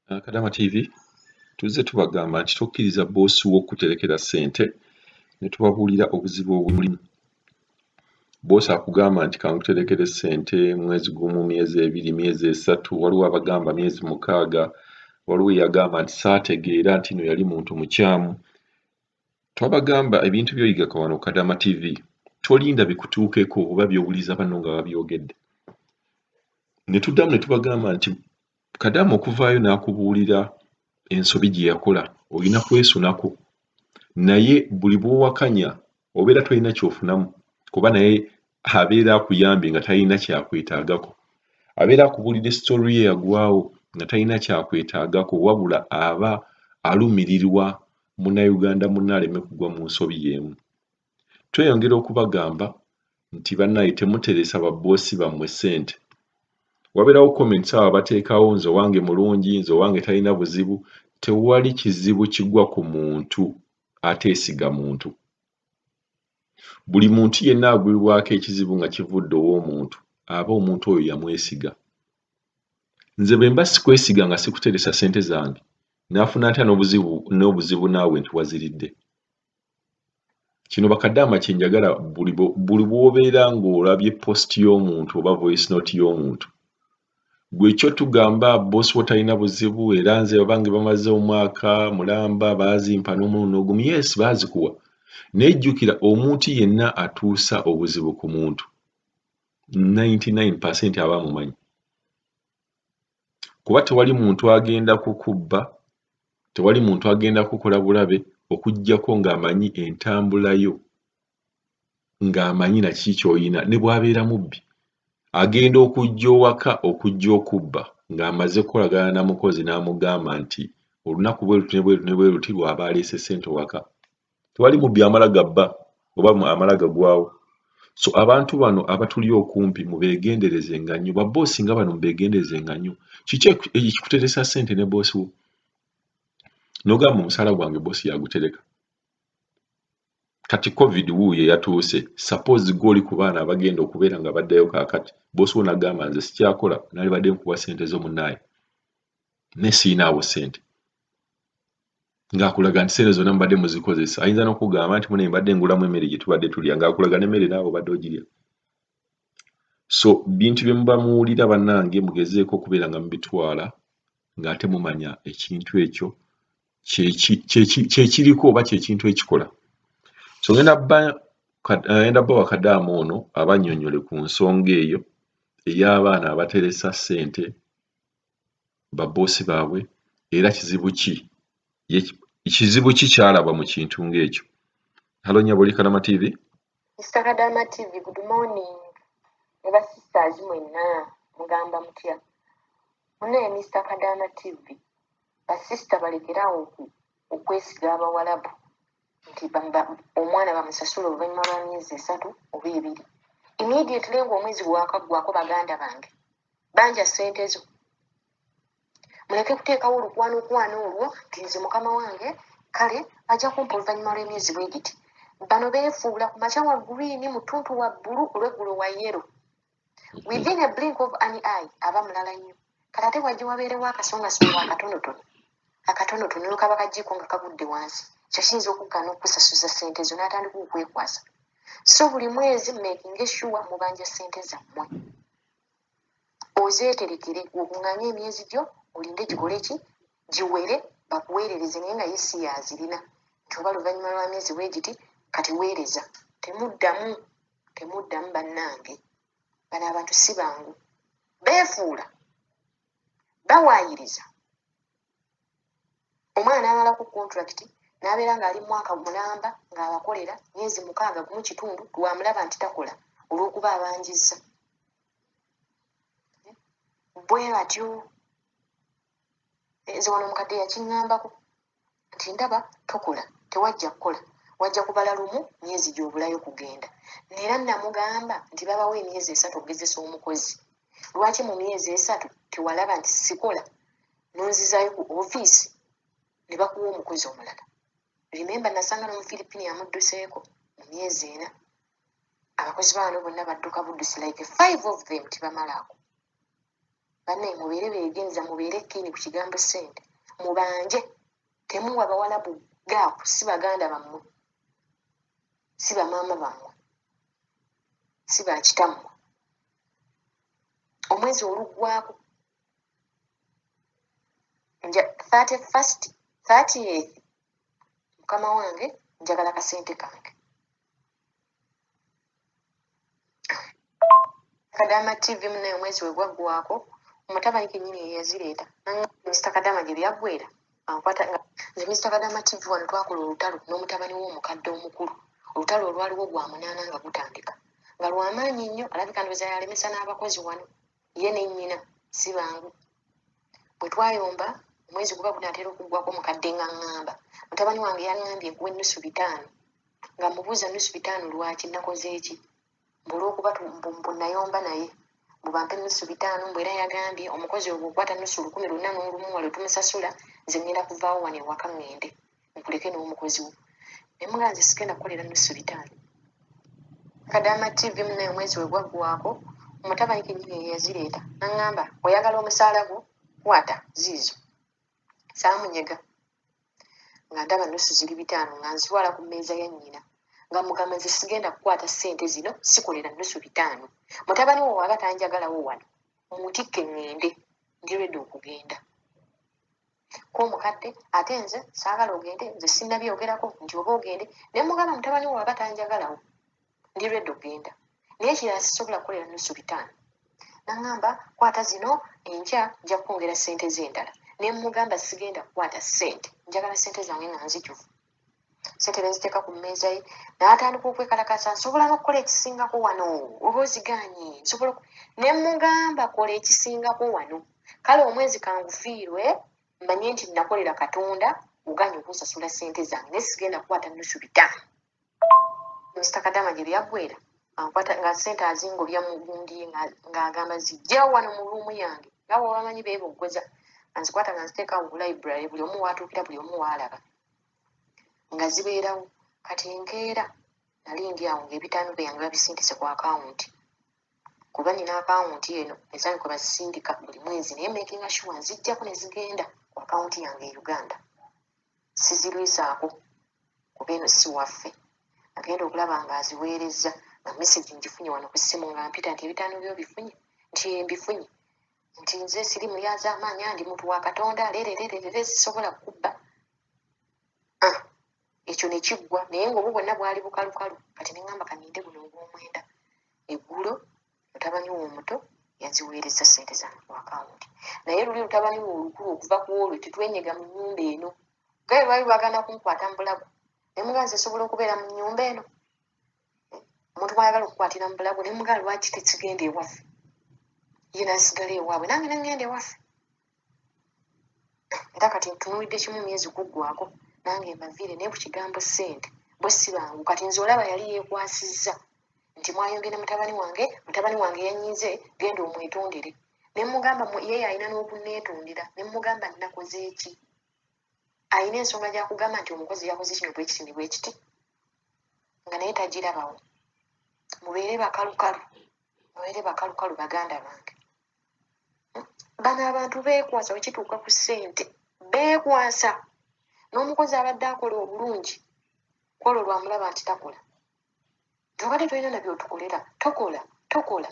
Kadama TV tuzze tubagamba nti tokkiriza bboosi wo kuterekera ssente, ne tubabuulira obuzibu obulimu. Bboosi akugamba nti kankuterekere ssente mwezi gumu, myezi 2, myezi 3, waliwo abagamba myezi 6, waliwo eyagamba nti saategeera nti no yali muntu mukyamu. Twabagamba ebintu by'oyiga wano Kadama TV tolinda bikutuukeko oba by'owuliza banno nga babyogedde. Ne tuddamu ne tubagamba nti Kadama okuvaayo n'akubuulira ensobi gye yakola olina kwesunako, naye buli bw'owakanya obeera tolina ky'ofunamu kuba naye abeera akuyambye nga talina kyakwetaagako. Abeera akubuulira story ye yagwawo nga talina kyakwetaagako, wabula aba alumirirwa Munnayuganda munne aleme kugwa mu nsobi y'emu. Tweyongera okubagamba nti bannaye temuteresa babboosi bammwe ssente. Wabeerawo comments abo abateekawo nze owange mulungi, nze owange talina buzibu. Tewali kizibu kigwa ku muntu ateesiga muntu. Buli muntu yenna agwibwako ekizibu nga kivudde ow'omuntu aba omuntu oyo yamwesiga. Nze bwe mba sikwesiga nga sikuteresa ssente zange, naafuna ntya n'obuzibu naawe nti waziridde? Kino bakaddaama kye njagala buli bw'obeera ng'olabye post y'omuntu oba voice note y'omuntu, gwe kyo tugamba bboosi wo talina buzibu, era nze abange bamaze omwaka mulamba baazimpa n'omulundi n'ogumu. Yes, baazikuwa, naye jjukira omuntu yenna atuusa obuzibu ku muntu 99% aba amumanyi, kuba tewali muntu agenda kukubba, tewali muntu agenda kukola bulabe okuggyako ng'amanyi entambula yo, ng'amanyi na kiki ky'olina. Ne bw'abeera mubbi agenda okujja owaka okujja okubba ng'amaze kukolagana na mukozi n'amugamba nti olunaku bwe luti ne bwe luti ne bwe luti lw'aba aleese ssente owaka. Tewali mubbi amala gabba oba amala gagwawo. So abantu bano abatuli okumpi mubeegenderezenga nnyo, babboosi nga bano mubeegenderezenga nnyo. Kiki ekikuteresa ssente ne bboosi wo? N'ogamba omusaala gwange bboosi yagutereka. Kati COVID wuuyo yatuuse, suppose gwe oli ku baana abagenda okubeera nga baddayo kaakati, bboosi wo n'agamba nze sikyakola, nalibadde nkuwa ssente zo munnaaye, naye siyinaawo ssente. Ng'akulaga nti ssente zonna mubadde muzikozesa, ayinza n'okugamba nti munne mbadde ngulamu emmere gye tubadde tulya, ng'akulaga n'emmere naawe obadde ogirya. So bintu bye muba muwulira bannange mugezeeko okubeera nga mubitwala ng'ate mumanya ekintu ekyo kye kiriko oba kye kintu ekikola. So ngenda bba Kadaama ono abannyonnyole ku nsonga eyo ey'abaana abateresa ssente babboosi baabwe, era kizibu ki ky'alaba mu kintu ng'ekyo. Hello nnyabo, oli Kadama TV. Mr. Kadama TV, good morning. Ne ba sisters mwenna mugamba mutya? Munaye Mr. Kadama TV, basista balekerawo okwesiga abawalabu nti omwana bamusasula oluvannyuma lwa myezi 3 oba 2. Immediately ng'omwezi gwakaggwako, baganda bange, banja ssente zo. Muleke kuteekawo olukwanokwano olwo nti nze mukama wange kale ajja kumpa oluvannyuma lw'emyezi bwe giti. Bano beefuula ku makya wa green, mu ttuntu wa bbulu, olweggulo wa yellow. Within a blink of an eye aba mulala nnyo. Kati ate wajja wabeerewo akasongasonga akatonotono akatonotono, kaba kajiiko nga kagudde wansi, kyo kiyinza okugaana okusasuza ssente zo n'atandika okwekwasa. So buli mwezi making sure mubanja ssente zammwe, ozeeterekere, okuŋŋaanye emyezi gyo, olinde gikole ki, giwere, bakuweerereze, naye nga ye si yazirina nti oba luvannyuma lwa myezi bwe giti kati weereza. Temuddamu, temuddamu bannange. Bano abantu si bangu, beefuula, bawaayiriza. Omwana n'amalako contract n'abeera ng'ali mwaka mulamba ng'abakolera myezi 6 1.5, lwamulaba nti takola olw'okuba abanjizza bwe batyo. Nze wano omukadde yakiŋŋambako nti ndaba tokola, tewajja kukola, wajja kubala lumu myezi gy'obulayo kugenda. Neera namugamba nti babawo emyezi 3 okugezesa omukozi, lwaki mu myezi 3 tewalaba nti sikola nonzizaayo ku ofiisi ne bakuwa omukozi omulala? Remember, nasanga n'Omufiripini amudduseeko mu myezi 4. Abakozi baano bonna badduka buddusi, like five of them, tibamalaako. Bannaye mubeere beegenza, mubeere kkiini ku kigambo ssente, mubanje, temuwa Bawalabu gaapu, si baganda bammwe, si bamaama bammwe, si bakitammwe. Omwezi oluggwako nja 31st, 30th, mukama wange njagala kasente kange. Kadaama TV munaye omwezi we gwaggwako omutabani kennyini yeyazireeta Mr Kadaama gye byaggwera ankwata nga nze Mr Kadaama TV. Wano twakola olutalo n'omutabani w'omukadde omukulu, olutalo olwaliwo gwa munaana nga gutandika nga lwamaanyi nnyo. Alabika ndowooza yalemesa n'abakozi wano, ye ne nnyina si bangu. Bwe twayomba omwezi guba gunaatera okuggwako, omukadde nga ŋŋamba mutabani wange yaŋŋambye nkuwa ennusu bitaano, nga mubuuza nusu bitaano lwaki, nakoze eki? Mbu olw'okuba mbu nayomba naye mbu bampe nusu bitaano, mbu era yagambye omukozi ogwo okwata nusu 401 walo tumusasula, nze ŋŋenda kuvaawo wano ewaka ŋŋende nkuleke n'omukozi wo. Ne mugamba nze sigenda kukolera nusu bitaano. Kadaama TV munaye omwezi we gwaggwako omutabani kennyini yeyazireeta naŋŋamba oyagala omusaala gwo, kwata ziizo. Saamunyega nga ndaba nusu ziri bitaano nga nzitwala ku mmeeza ya nnyina, nga mugamba nze sigenda kukwata ssente zino, sikolera nusu bitaano. Mutabani wo waba tanjagalawo wano muntikke ŋŋende, ndi ready okugenda. Ko omukadde ate nze saagala ogende, nze sinnabyogerako nti oba ogende. Ne mugamba mutabani wo waba tanjagalawo ndi ready okugenda, naye ekirala sisobola kukolera nusu bitaano. Naŋŋamba kwata zino, enkya nja kukwongera ssente z'endala. Ne mugamba sigenda kukwata ssente, njagala ssente zange nga nzijuvu. Ssente ne nziteeka ku mmeeza ye, n'atandika okwekalakaasa, nsobola n'okukola ekisingako wano oba ozigaanye, nsobola. Ne mugamba kola ekisingako wano, kale omwezi kangufiirwe mmanye nti nakolera Katonda ogaanye okunsasula ssente zange, naye sigenda kukwata nusu bitaano. Mr Kadaama gye byaggwera ankwata nga ssente azingobya mu gundi ye ng'agamba zijjawo wano mu ruumu yange, nga bw'obamanyi beeboggoza, nga nzikwata nga nziteeka awo ku library buli omu waatuukira, buli omu waalaba nga zibeerawo. Kati enkeera nali ndi awo ng'ebitaano byange babisindise ku akawunti, kuba nina akawunti eno ezange kwe bazisindika buli mwezi, naye makinga sure nzijjako ne zigenda ku akawunti yange e Uganda, sizirwisaako kuba eno si waffe. Agenda okulaba ng'aziweerezza nga message ngifunye wano ku ssimu nga mpita nti ebitaano byo bifunye, nti mbifunye, nti nze siri mulyazaamaanya, ndi muntu wa Katonda, leerererere sisobola kukubba. Ah, ekyo ne kiggwa, naye ng'obwo bwonna bwali bukalukalu. Kati ne ŋŋamba kaninde guno ogw'omwenda. Eggulo mutabani we omuto yaziweerezza ssente zange ku akawunti, naye luli mutabani we olukulu okuva ku olwo tetwenyega mu nnyumba eno, gaye lwali lwagaana kunkwata mu bulago. Ne mugamba nze nsobola okubeera mu nnyumba eno omuntu mwayagala okukwatira mu bulago? Ne mugamba lwaki tekigenda ewaffe, ye n'asigala ewaabwe nange ne ŋŋenda ewaffe. Era kati ntunuulidde kimu myezi kuggwako nange mbaviire, naye ku kigambo ssente bo si bangu. Kati nze olaba yali yeekwasizza nti mwayombye ne mutabani wange, mutabani wange yanyiize, genda omwetondere. Ne mugamba ye alina n'okunneetondera. Ne mugamba nnakoze ki? Alina ensonga gy'akugamba nti omukozi yakoze kino bwe kiti ne bwe kiti, nga naye tagirabawo. Mubeere bakalukalu, mubeere bakalukalu baganda bange. Bano abantu beekwasa bwe kituuka ku ssente, beekwasa. N'omukozi abadde akola obulungi kwolwo lwamulaba nti takola, nti obadde tolina na by'otukolera, tokola tokola.